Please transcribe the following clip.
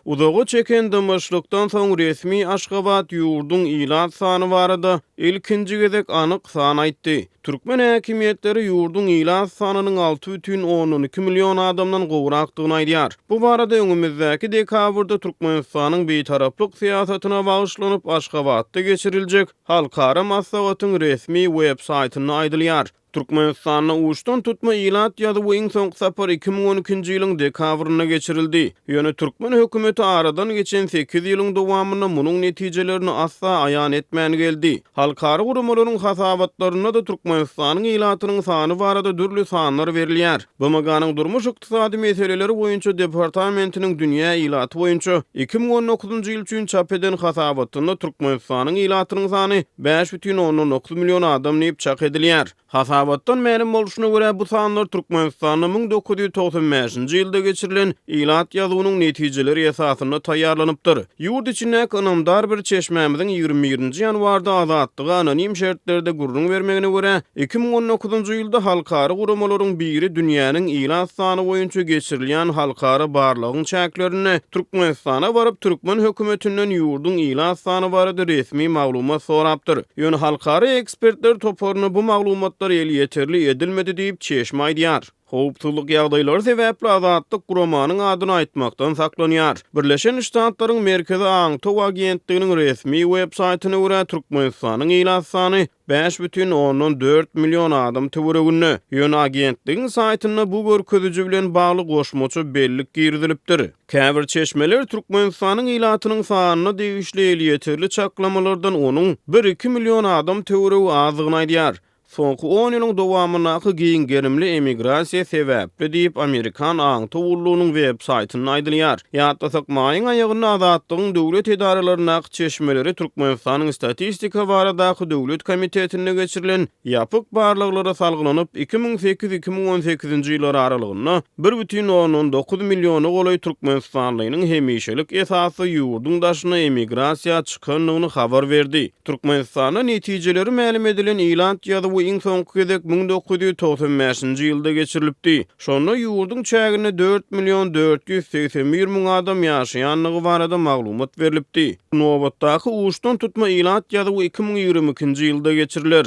Uzaga çeken dymyşlykdan soň resmi Aşgabat ýurduň ilat sany barada ilkinji gezek anyk san aýtdy. Türkmen häkimiýetleri ýurduň ilat sanynyň 6,2 million adamdan gowrakdygyny aýdýar. Bu barada öňümizdäki dekabrda Türkmenistanyň Bitaraplyk syýasatyna bagyşlanyp Aşgabatda geçiriljek halkara maslahatyň resmi web saýtynda aýdylýar. Türkmenistanda uçdan tutma ilat ýazuwy iň soňky sapar 2012-nji ýylyň dekabrynda geçirildi. Ýöne türkmen hökümeti aradan geçen sekiz ýylyň dowamynda munuň netijelerini asla aýan etmän geldi. Halkara guramalaryň hasabatlarynda-da Türkmenistanyň ilatynyň sany barada dürli sanlar berilýär. BMG-niň Durmuş-ykdysady meseleler boýunça departamentiniň dünýä ilaty boýunça 2019-njy ýyl üçin çap eden hasabatynda Türkmenistanyň ilatynyň sany 5,9 million adam diýip çak edilýär. Hasabatdan mälim bolşuna görä, bu sanlar Türkmenistanda 1995-nji ýylda geçirilen ilat ýazuwynyň netijeleri esasynda taýýarlanypdyr. Ýurt içindäki ynamdar bir çeşmämiziň 21-nji ýanwarda Azatlyga anonim şertlerde gürrüň bermegine görä, 2019-njy ýylda halkara guramalaryň biri dünýäniň ilat sany boýunça geçirilýän halkara barlagyň çäklerinde Türkmenistana baryp, türkmen hökümetinden ýurduň ilat sany barada resmi maglumat sorapdyr. Ýöne halkara ekspertler toparyna bu maglumatlar elýeterli edilmedi diýip, çeşme aýdýar. Howpsuzlyk ýagdaýlary sebäpli Azatlyk guramanyň adyny aýtmakdan saklanýar. Birleşen Ştatlaryň Merkezi aňtaw agentliginiň resmi web saýtyna görä, Türkmenistanyň ilat sany 5,4 million adam töwereginde. Ýöne agentligiň saýtynda bu görkeziji bilen bagly goşmaça bellik girizilipdir. Käbir çeşmeler Türkmenistanyň ilatynyň sanyna degişli elýeterli çaklamalardan onuň bir-iki million adam töweregi azdygyny aýdýar. Soňky on ýylyň dowamyndaky giň gerimli emigrasiýa sebäpli diýip, amerikan aňtaw gullugynyň web saýtynda aýdylýar. Ýatlasak, maýyň aýagynda Azatlygyň döwlet edaralaryndaky çeşmeleri Türkmenistanyň Statistika baradaky döwlet komitetinde geçirilen ýapyk barlaglara salgylanyp, 2008, 2018-nji ýyllar aralygynda 1,9 milliona golaý türkmenistanlynyň hemişelik esasda ýurduň daşyna emigrasiýa çykandygyny habar berdi. Türkmenistanda netijeleri mälim edilen ilat ýazuwy iň soňky gezek 1995-nji ýylda geçirilipdi. Şonda ýurduň çäginde 4 481 000 adam ýaşaýandygy barada maglumat berlipdi. Nobatdaky uçdan tutma ilat ýazuwy 2022-nji ýylda geçiriler.